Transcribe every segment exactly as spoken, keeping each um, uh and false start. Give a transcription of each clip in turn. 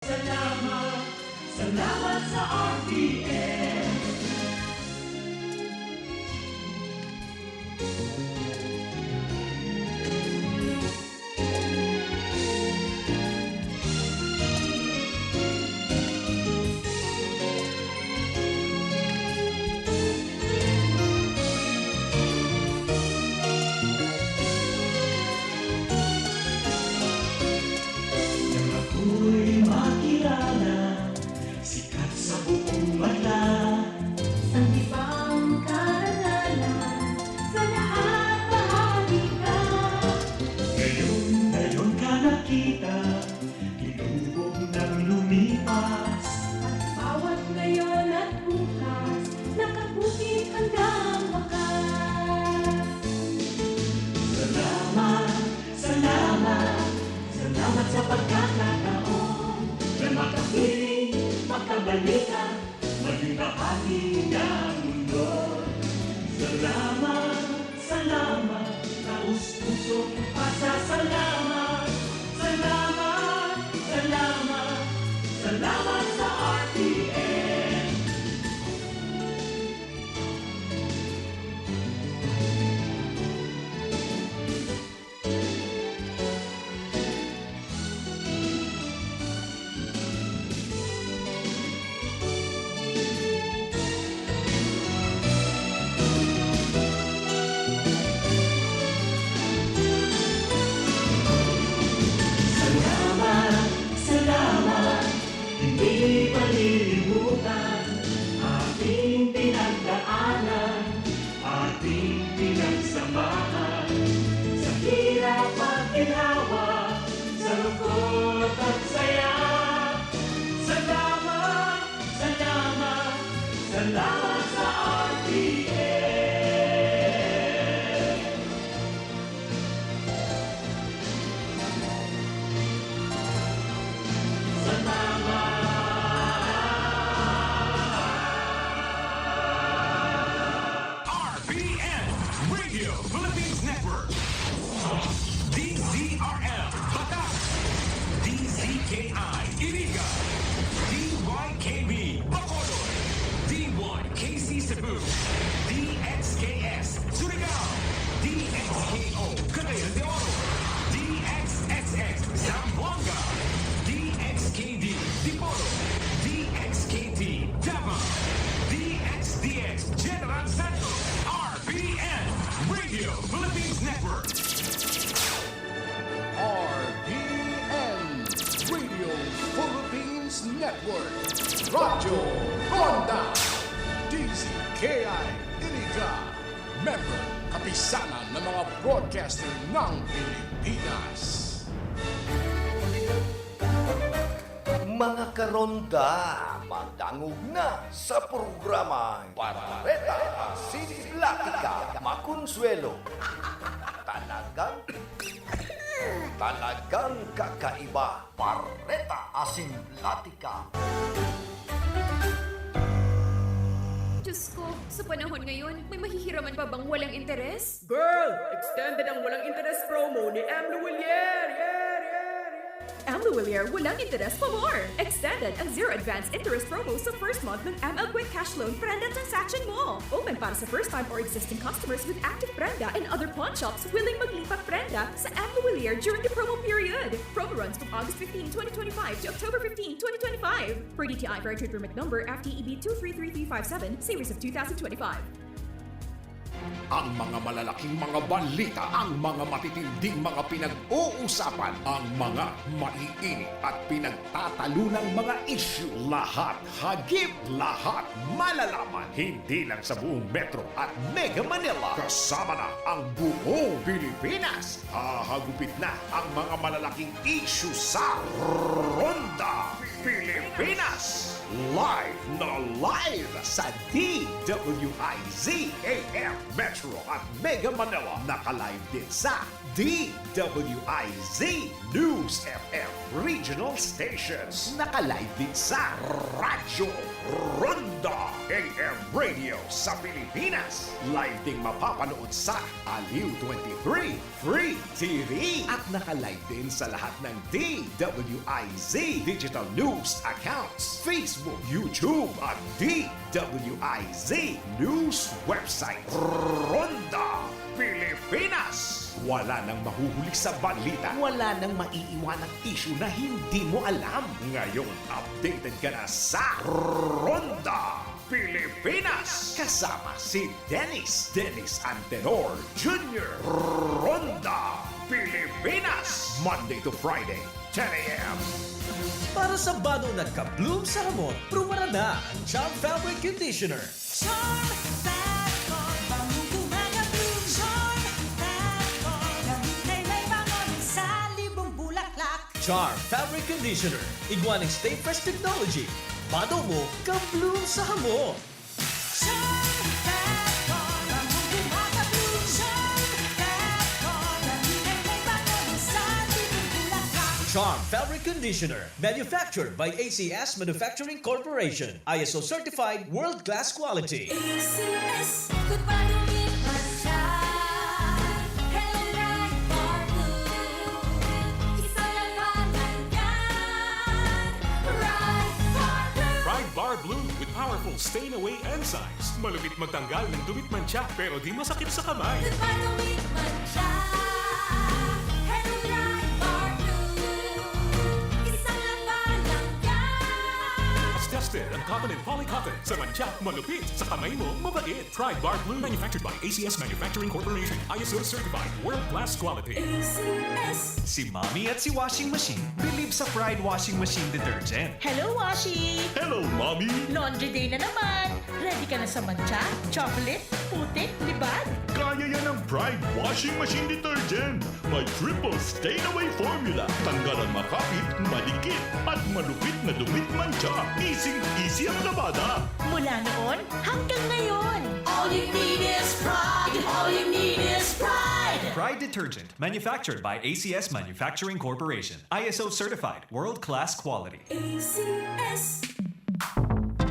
Salamat, salamat sa R T M. Nang ako'y makilala, sikat sa buong banla. Sanggipang karangalan, sa lahat bahagi ka. Ngayon, ngayon ka nakita, tinubog nang lumipas. At bawat ngayon at bukas, nakabukit hanggang wakas. Salamat, salamat, salamat sa pagkakataon na makapiling, makabalikan, maging bahagi ng mundo. Salamat, salamat, taos-pusong pasasalamat. Salamat, salamat, salamat sa R T M. Salamat, salamat, hindi malilimutan ating pinagdaanan, ating pinagsamahan, sa hirap at ginhawa, sa lungkot at saya. Salamat, salamat, salamat sa R T M. Salamat. R P N, Radio Philippines Network. D Z R M, Batac. D Z K I, Iriga. D Y K B, Bacolod. D Y K C Cebu. D X K S, Surigao. D X K O, Cagayan de Oro. D X S S, Zamboanga. D X K D, Dipolog. D X K T, Davao. D X D X, General Santos. R P N, Radio Philippines Network. R P N, Radio Philippines Network. Radyo Ronda. D Z K I Iriga. Member, Kapisanan ng mga Broadcaster ng Pilipinas. Mga karonda, madangog na sa programang Bareta Asin Platika Makonsuelo. Talagang, talagang kakaiba. Bareta Asin Platika. Diyos ko, sa panahon ngayon, may mahihiraman pa bang walang interes? Girl! Extended ang walang interes promo ni M. Lhuillier! Yer, yer, yer! M. Lhuillier, walang interes pa more! Extended ang zero advance interest promo sa first month ng M L Quick Cash Loan Prenda transaction mo! Open para sa first-time or existing customers with active Prenda and other pawn shops willing maglipat Prenda sa M. Lhuillier during the promo period. Promo runs from August fifteen, twenty twenty-five to October fifteen, twenty twenty-five. Per D T I Fair Trade Permit Number F T E B two three three three five seven, Series of two thousand twenty-five. Ang mga malalaking mga balita, ang mga matitinding mga pinag-uusapan, ang mga maiinit at pinagtatalunang mga isyu, lahat hagip, lahat malalaman, hindi lang sa buong Metro at Mega Manila, kasama na ang buong Pilipinas. Hahagupit na ang mga malalaking isyu sa Ronda Pilipinas. Live na live sa D W I Z A M Metro at Mega Manila. Naka-live din sa D W I Z News F M. regional stations. Naka-live din sa Radyo Ronda, A M radio sa Pilipinas. Live ding mapapanood sa Aliw twenty-three Free T V. At naka-live din sa lahat ng D W I Z digital news accounts, Facebook, YouTube, at D W I Z news website. Ronda Pilipinas! Wala nang mahuhuli sa balita. Wala nang maiiwanang issue na hindi mo alam. Ngayong updated ka na sa Ronda Pilipinas! Kasama si Dennis, Dennis Antenor Junior Ronda Pilipinas! Monday to Friday, ten a.m. Para sa bado na ka-bloom sa hamot, prubarada ang Charm Fabric Conditioner. Charm Fabric, bangong gumagabloom. Charm Fabric, gamit na may bango sa libong bulaklak. Charm Fabric Conditioner, igwa ning Stay Fresh Technology. Bado mo, ka-bloom sa hamot. Charm Fabric, bangong gumagabloom. Charm Fabric, gamit na may bango sa libong bulaklak. Charm Fabric Conditioner, manufactured by A C S Manufacturing Corporation, I S O certified, world-class quality. A C S, good bado, good mantsa. Hello, Pride Bar Blue. Isa lang pangalan yan. Pride Bar Blue. Pride Bar Blue with powerful stain away enzymes. Malupit magtanggal ng dumi at mantsa, pero di masakit sa kamay. Good bado, good mantsa. Hello, Pride Bar Blue. Isa lang pangalan yan. Tested ang cotton and polycotton. Sa mantsa, malupit. Sa kamay mo, mabait. Pride Bar Blue, manufactured by A C S Manufacturing Corporation. I S O certified, world-class quality. A C S. Si Mommy at si Washing Machine bilib sa Pride Washing Machine Detergent. Hello, Washi! Hello, Mommy! Laundry day na naman! Ready ka na sa mantsa, chocolate, putik, libag? Kaya yan ng Pride Washing Machine Detergent. May triple stain away formula. Tanggal ang makapit, madikit, at malupit na dumi at mantsa. Easy-easy ang labada. Mula noon hanggang ngayon. All you need is Pride. All you need is Pride. Pride Detergent, manufactured by A C S Manufacturing Corporation. I S O certified, world-class quality. A C S.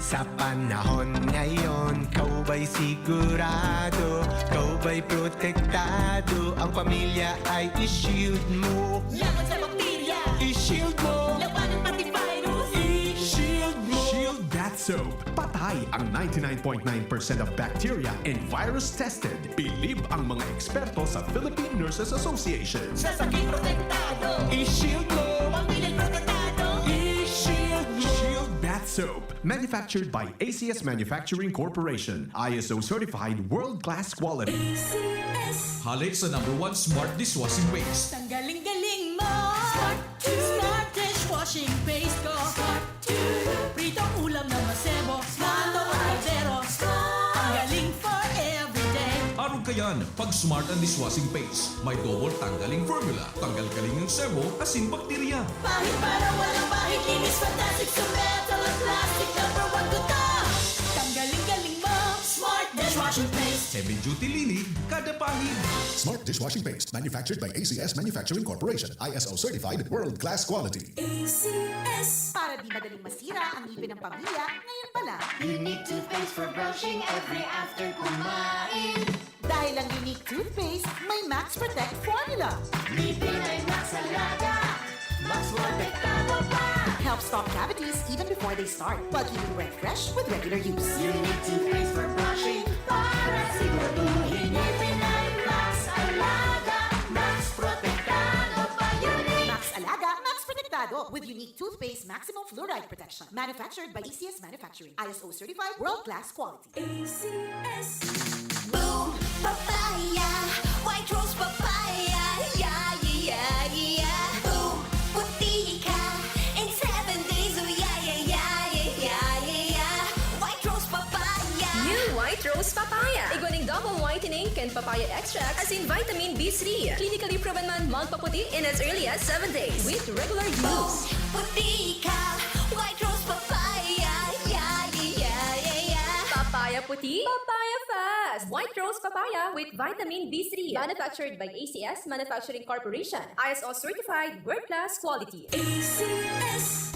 Sa panahon ngayon, ikaw ba'y sigurado? Ikaw ba'y protektado? Ang pamilya ay i-shield mo. Laban sa bakterya. I-shield mo. Labanan pati virus. I-shield mo. Shield Bath Soap. Patay ang ninety-nine point nine percent of bacteria and virus tested. Bilib ang mga eksperto sa Philippine Nurses Association. Sa sakit protektado. I-shield mo. Pamilya protektado. I-shield mo. Shield Bath Soap. Manufactured by A C S Manufacturing Corporation. I S O certified, world-class quality. A C S. Halik sa number one smart dishwashing paste. Tanggaling-galing mo. Smart to. Smart dishwashing paste ko. Smart to. Pritong ulam na masebo. Smart. Kaldero. Smart. Tanggaling for everyday. Arog kayan, pag smart ang dishwashing paste. May double tanggaling formula. Tanggal-galing ang sebo, asin bakterya. Pahid para walang pahid, linis fantastic sa metal at plastic, number one ko to. Tanggaling-galing mo, Smart Dishwashing Paste. Heavy duty linis, kada pahid. Smart Dishwashing Paste, manufactured by A C S Manufacturing Corporation, I S O certified, world-class quality. A C S. Para di madaling masira ang ngipin ng pamilya, ngayon pa lang. Unique toothpaste for brushing every after kumain. Dahil ang Unique Toothpaste may Max Protect Formula. Ngipin ay Max Alaga, Max Protektado pa. Helps stop cavities even before they start, while keeping breath fresh with regular use. Unique Toothpaste for brushing, para siguraduhin ngipin ay Max Alaga, Max Protektado pa. Unique. Max Alaga, Max Protektado, with Unique Toothpaste Maximum Fluoride Protection. Manufactured by A C S Manufacturing. I S O certified, world-class quality. A C S. Boom Papaya, White Rose Papaya, yeah, yeah, yeah, yeah. Boom Puti ka in seven days, oh yeah, yeah, yeah, yeah, yeah, yeah. White Rose Papaya. New White Rose Papaya. Igwa ning double whitening kan papaya extract asin vitamin B three. Clinically proven man magpaputi in as early as seven days with regular use. Boom Puti ka, White Rose Papaya, yeah, yeah, yeah, yeah, yeah. Papaya puti, papaya fast. White Rose Papaya with Vitamin B three. Manufactured by A C S Manufacturing Corporation. I S O certified, world-class quality. A C S.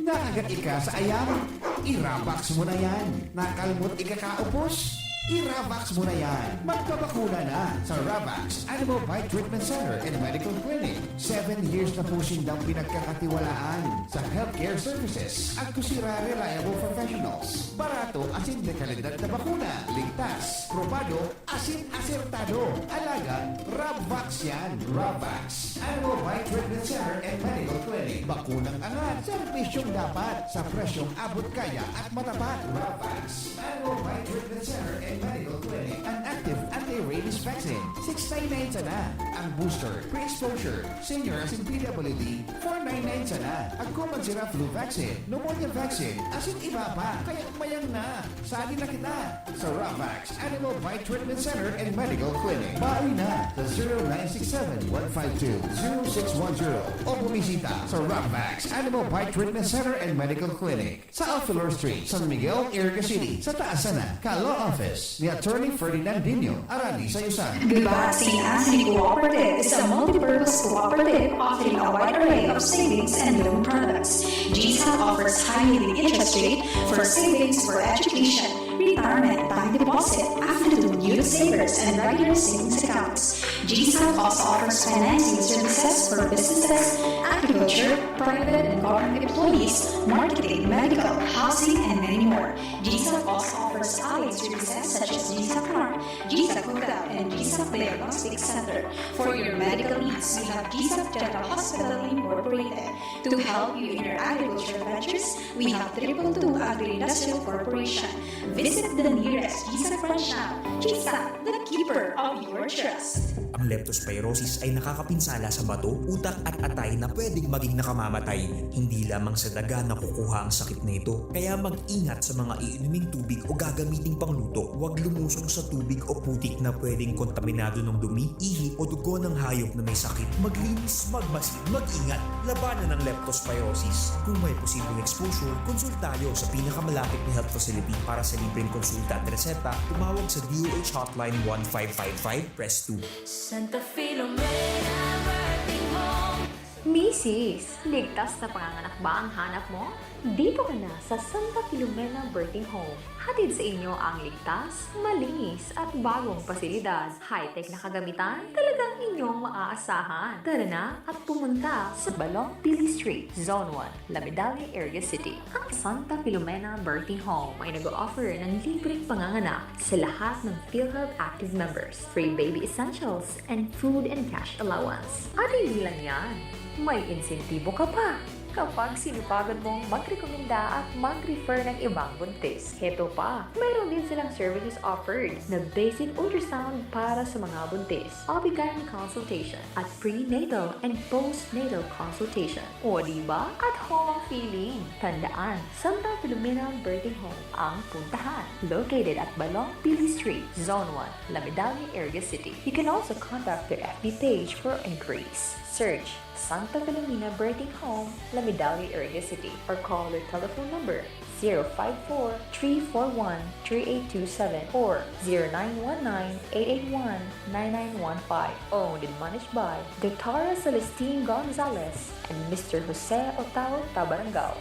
Nakagat ika sa ayam? I-Ravax mo na yan. Nakalmot ikakaupos? I-Ravax mo na yan. Magpabakuna na sa Ravax Animal Bite Treatment Center and Medical Clinic. Seven years na po sindang pinagkakatiwalaan sa healthcare services at kusira reliable professionals. Barato asin de kalidad na bakuna. Ligtas, probado, asin asertado. Alaga, Ravax yan. Ravax Animal Bite Treatment Center and Medical Clinic. Bakunang angat, serbisyong dapat, sa presyong abot kaya at matapat. Ravax Animal Bite Treatment Center and Medical Clinic. An active anti-rabies vaccine, six nine nine sana. Ang booster, pre-exposure, senior asin P W D, four nine nine sana. Agkuman sira flu vaccine, pneumonia vaccine, asin iba pa. Kaya mayang na. Sali na kita sa Ravax Animal Bite Treatment Center and Medical Clinic. Bawi na sa zero nine six seven one five two zero six one zero o bumisita sa Ravax Animal Bite Treatment Center and Medical Clinic sa Alfelor Street, San Miguel, Iriga City, sa taas sana kan Law Office ni Attorney Ferdinand Dino, Arani sa Yusan. Gubat Saint Anthony Cooperative is a multi-purpose cooperative offering a wide array of savings and loan products. G S A C offers high yielding interest rate for savings for education, retirement, time deposit, affluent youth savers, and regular savings accounts. G S A C also offers financing services for businesses, agriculture, private and government employees, marketing, medical, housing, and many more. G S A C also offers allied services such as G S A C Farm, G S A C Hotel, and G S A C Diagnostic Center. For your medical needs, we have G S A C General Hospital Incorporated. To help you in your agriculture ventures, we have Triple Two Agri-Industrial Corporation. Visit the nearest G S A C branch now. G S A C, the keeper of your trust. Ang leptospirosis ay nakakapinsala sa bato, utak at atay na pwedeng maging nakamamatay. Hindi lamang sa daga nakukuha ang sakit na ito, kaya mag-ingat sa mga iinuming tubig o gagamiting pangluto. Huwag lumusong sa tubig o putik na pwedeng kontaminado ng dumi, ihi o dugo ng hayop na may sakit. Maglinis, magmasid, mag-ingat. Labanan ang leptospirosis. Kung may posibleng exposure, konsulta tayo sa pinakamalapit na health facility. Para sa libreng konsulta at reseta, tumawag sa D O H Hotline one five five five, press two. Santa Filomena Birthing Home. Misis, ligtas na panganganak ba ang hanap mo? Dito ka na sa Santa Filomena Birthing Home. Hatid sa inyo ang ligtas, malinis at bagong pasilidad. High-tech na kagamitan, talagang inyong maaasahan. Tara na at pumunta sa Balong Pili Street, Zone one, La Medalla, Iriga City. Ang Santa Filomena Birthing Home ay nag-o-offer ng libreng panganganak sa lahat ng PhilHealth active members, free baby essentials, and food and cash allowance. At hindi lang yan, may insentibo ka pa kapag sinupagan mong magrekomenda at mag-refer ng ibang buntis. Heto pa, mayroon din silang services offered na basic ultrasound para sa mga buntis, obgyne consultation, at prenatal and postnatal consultation. O di ba? At home ang feeling! Tandaan, Santa Filomena Birthing Home ang puntahan. Located at Balong Pili Street, Zone one, La Medalla, Iriga City. You can also contact their F B page for inquiries. Search Santa Filomena Birthing Home, La Medalla, Iriga City, or call their telephone number zero five four, three four one, three eight two seven or zero nine one nine, eight eight one, nine nine one five. Owned and managed by Doctora Celestine Gonzalez and Mister Jose Otao Tabarangao.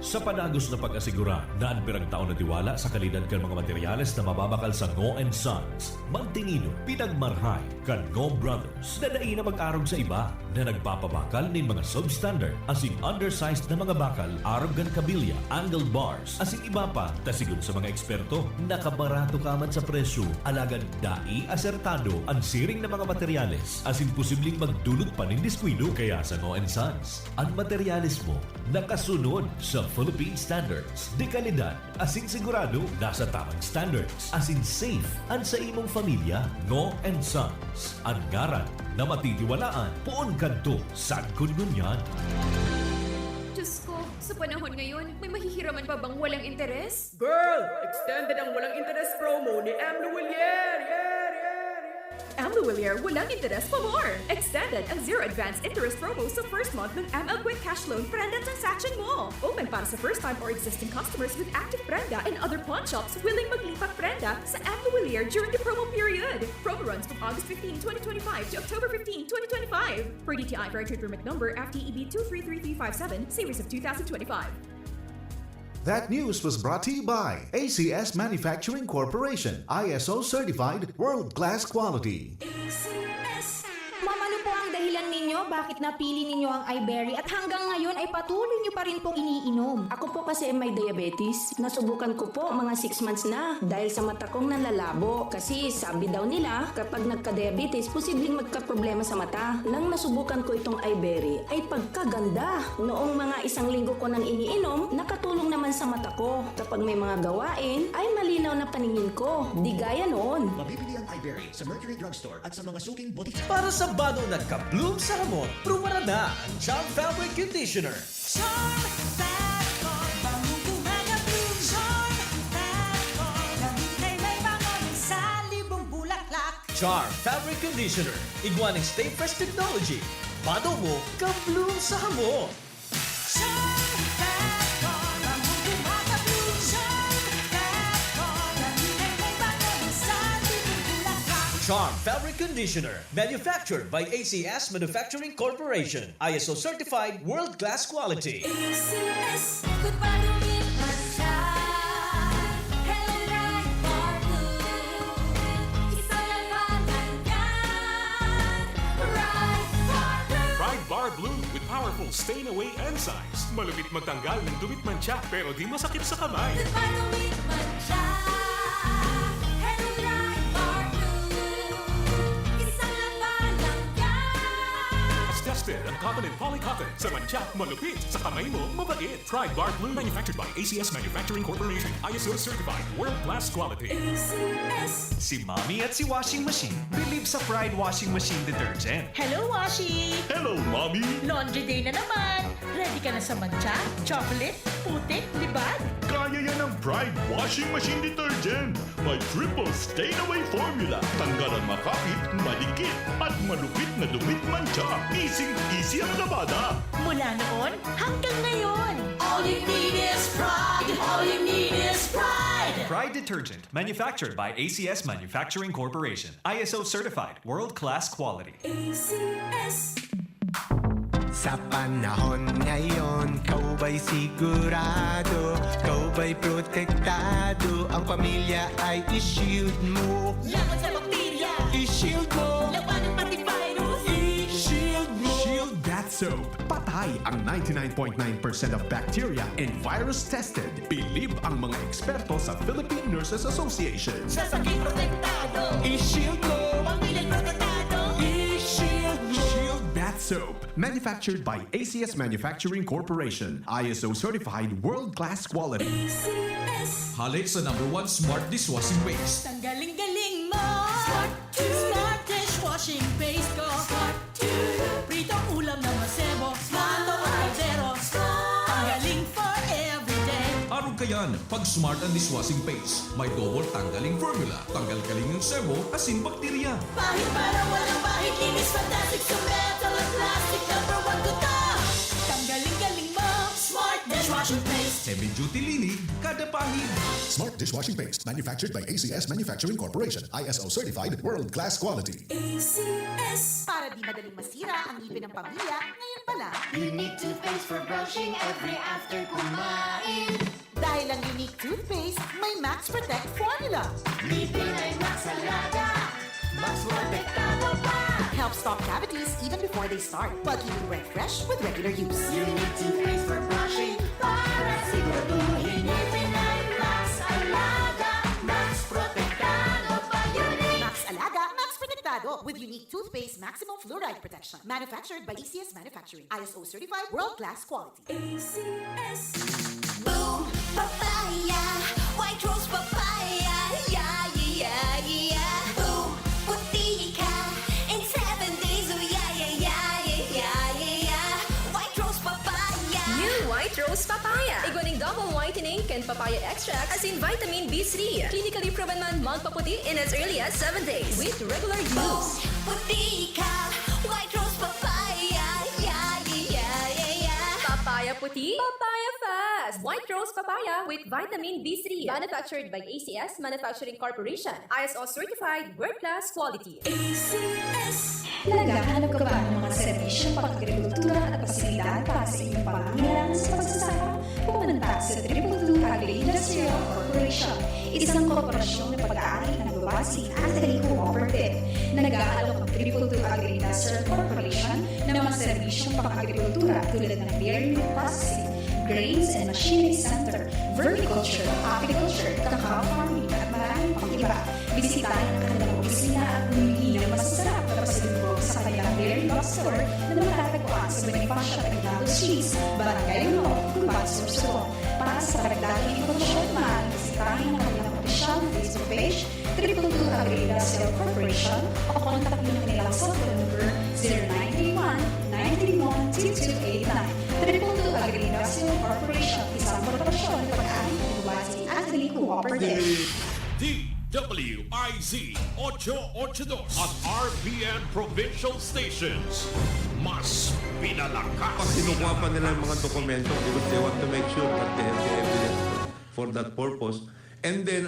Sa padagos na pag-asegura na an piragtao na tiwala sa kalidad kan mga materyales na mababakal sa Ngo and Sons, magtinido, pinagmarhay kan Ngo Brothers na dai na mag-arog sa iba na nagpapabakal nin mga substandard asin undersized na mga bakal arog kan kabilya, angle bars, asin iba pa, ta sigon sa mga eksperto, nakabarato ka man sa presyo, alagad dai asertado an siring na mga materyales asin posibleng magdulot pa nin diskuido. Kaya sa Ngo and Sons, an materyales mo nakasunod sa Philippine Standards de Calidad asin sigurado nasa tamang standards asin safe an sa imong pamilya. Ngo and Sons, an ngaran na matitiwalaan poon kadto sagkod ngunyan. Diyos ko, sa panahon ngayon, may mahihiraman pa bang walang interes? Girl! Extended ang walang interes promo ni M. Lhuillier! Amwilier, walang interes pa more! Extended ang zero advance interest promo sa first month ng M L Quick Cash Loan Prenda transaction mo! Open para sa first time or existing customers with active Prenda and other pawn shops willing maglipat Prenda sa Amwilier during the promo period. Promo runs from August fifteen, twenty twenty-five to October fifteen, twenty twenty-five. Per D T I Fair Trade Permit Number F T E B two three three three five seven, series of two thousand twenty-five. That news was brought to you by A C S Manufacturing Corporation, I S O certified, world-class quality. Ma'am, ano po ang dahilan ninyo bakit napili ninyo ang iBerry at hanggang ngayon ay patuloy nyo pa rin pong iniinom? Ako po kasi may diabetes. Nasubukan ko po mga six months na dahil sa mata kong nanlalabo. Kasi sabi daw nila, kapag nagka-diabetes, posibleng magkaproblema sa mata. Nang nasubukan ko itong iBerry, ay pagkaganda! Noong mga isang linggo ko nang iniinom, nakatulong naman sa mata ko. Kapag may mga gawain, ay malinaw na paningin ko. Di gaya noon. Mabibili ang iBerry sa Mercury Drugstore at sa mga suking botika. Para sa bano nagka-bloom sa hamot, pruwara na ang Charm Fabric Conditioner. Charm Fabric, bangong gumagabloom. Charm Fabric, damit ay may bango ng salibong bulaklak. Charm Fabric Conditioner, igwa ning Stay Fresh Technology. Bano mo, ka-bloom sa hamot. Charm Fabric, bangong gumagabloom. Charm Fabric, damit ay may bango ng salibong bulaklak. Charm Fabric Conditioner, manufactured by A C S Manufacturing Corporation, I S O certified, world-class quality. A C S, good pa dumit man siya. Hello, Bright Bar Blue. Isa lang pangalan. Bright Bar Blue. Pride Bar Blue with powerful stain away enzymes. Malupit magtanggal ng dumit mantsa pero di masakit sa kamay. Good pa dumit man siya. Hello, Bright Bar Blue. Isa lang pangalan. Tested ang cotton and poly cotton. Sa mantsa, malupit. Sa kamay mo, mabait. Pride Bar Blue. Manufactured by A C S Manufacturing Corporation. I S O certified. World class quality. A C S. Si Mommy at si Washing Machine believe sa Pride Washing Machine Detergent. Hello, Washi! Hello, Mommy! Laundry day na naman! Ready ka na sa mantsa, chocolate, putik, libag? Kaya yan ng Pride Washing Machine Detergent! May triple stain away formula. Tanggal ang makapit, madikit, at malupit na dumit mantsa. Easy-easy ang labada. Mula noon hanggang ngayon! All you need is pride. All you need is pride. Pride Detergent, manufactured by A C S Manufacturing Corporation. I S O certified, world-class quality. A C S. Sa panahon ngayon, ikaw ba'y sigurado? Ikaw ba'y protektado? Ang pamilya ay i-shield mo. Laban sa bakterya. I-shield mo. Labanan pati virus. I-shield mo. Shield Bath Soap. Patay ang ninety-nine point nine percent of bacteria and virus tested. Bilib ang mga eksperto sa Philippine Nurses Association. Sa sakit protektado. I-shield mo. Pamilya protektado. I-shield mo. Shield Bath Soap. Manufactured by A C S Manufacturing Corporation. I S O certified world-class quality. A C S. Halik sa number one smart dishwashing paste. Tanggaling galing mo. Smart to. Smart dishwashing paste ko. Smart to. Pritong ulam na masebo. Smart o kaldero. Smart. Tanggaling for everyday. Arog kayan, pag smart ang dishwashing paste. May double tanggaling formula. Tanggal galing ang sebo, asin bakterya. Pahid para walang bahid. Linis fantastic sa metal at plastic. Number one ko to. Tanggaling galing mo. Smart dishwashing paste. Heavy duty linig, kada pahid. Smart dishwashing paste. Manufactured by A C S Manufacturing Corporation. I S O certified world-class quality. A C S. Para di madaling masira ang ngipin ng pamilya, ngayon pa lang. Unique toothpaste for brushing every after kumain. Dahil ang Unique Toothpaste may Max Protect Formula. Ngipin ay Max Alaga. Max Protektado pa. Help stop cavities even before they start, while keeping breath fresh with regular use. Unique Toothpaste for brushing para siguraduhin ngipin ay Max Alaga. Max Protektado pa. Unique. Max Alaga, Max Protektado with Unique Toothpaste Maximum Fluoride Protection. Manufactured by A C S Manufacturing. I S O certified, world-class quality. A C S. Boom Papaya, White Rose Papaya, yeah, yeah, yeah, yeah. Boom, puti ka in seven days, oh yeah, yeah, yeah, yeah, yeah, yeah, yeah. White Rose Papaya. New White Rose Papaya. Igwa nin double whitening kan papaya extract, asin vitamin B three. Clinically proven man magpaputi in as early as seven days with regular use. Puti ka, White Rose Papaya. Yeah, yeah, yeah, yeah, yeah. Papaya puti, papaya fast. White Rose Papaya with vitamin B three. Manufactured by A C S Manufacturing Corporation. I S O certified, world class quality. A C S. Naghahanap ka ba ng mga serbisyong pang-agrikultura at pasilidad para sa inyong pangangailangan sa pagsasaka? Pumunta sa Triple Two Agri-Industrial Corporation, isang korporasyong nag-aari ng Luwasin Agri Cooperative. Nag-aalok ang Triple Two Agri-Industrial Corporation ng mga serbisyong pang-agrikultura tulad ng dairy processing, grains and machinery center, vermiculture, apiculture, cacao farming at maraming pang iba. Bisitahin ang kanilang opisina at bumili ng masasarap na pasalubong sa kanilang dairy box store na matatagpuan sa Bonifacio Aguinaldo Street, Barangay Uno, Gumban, Sorsogon. Para sa karagdagang impormasyon, maaaring bisitahin ang kanilang opisyal na Facebook page, Triple Two Agri-Industrial Corporation, o kontakin ang kanilang cellphone number zero nine three one, nine three one, two two eight nine. Triple Two Agri-Industrial Corporation, isang korporasyon na pag-aari ng Luwasin Agri Cooperative. D W I Z ocho ocho dos at R P N Provincial Stations. Mas pinalakas. Pag kinukuha pa nila yung mga dokumento because they want to make sure that they have the evidence for that purpose. And then,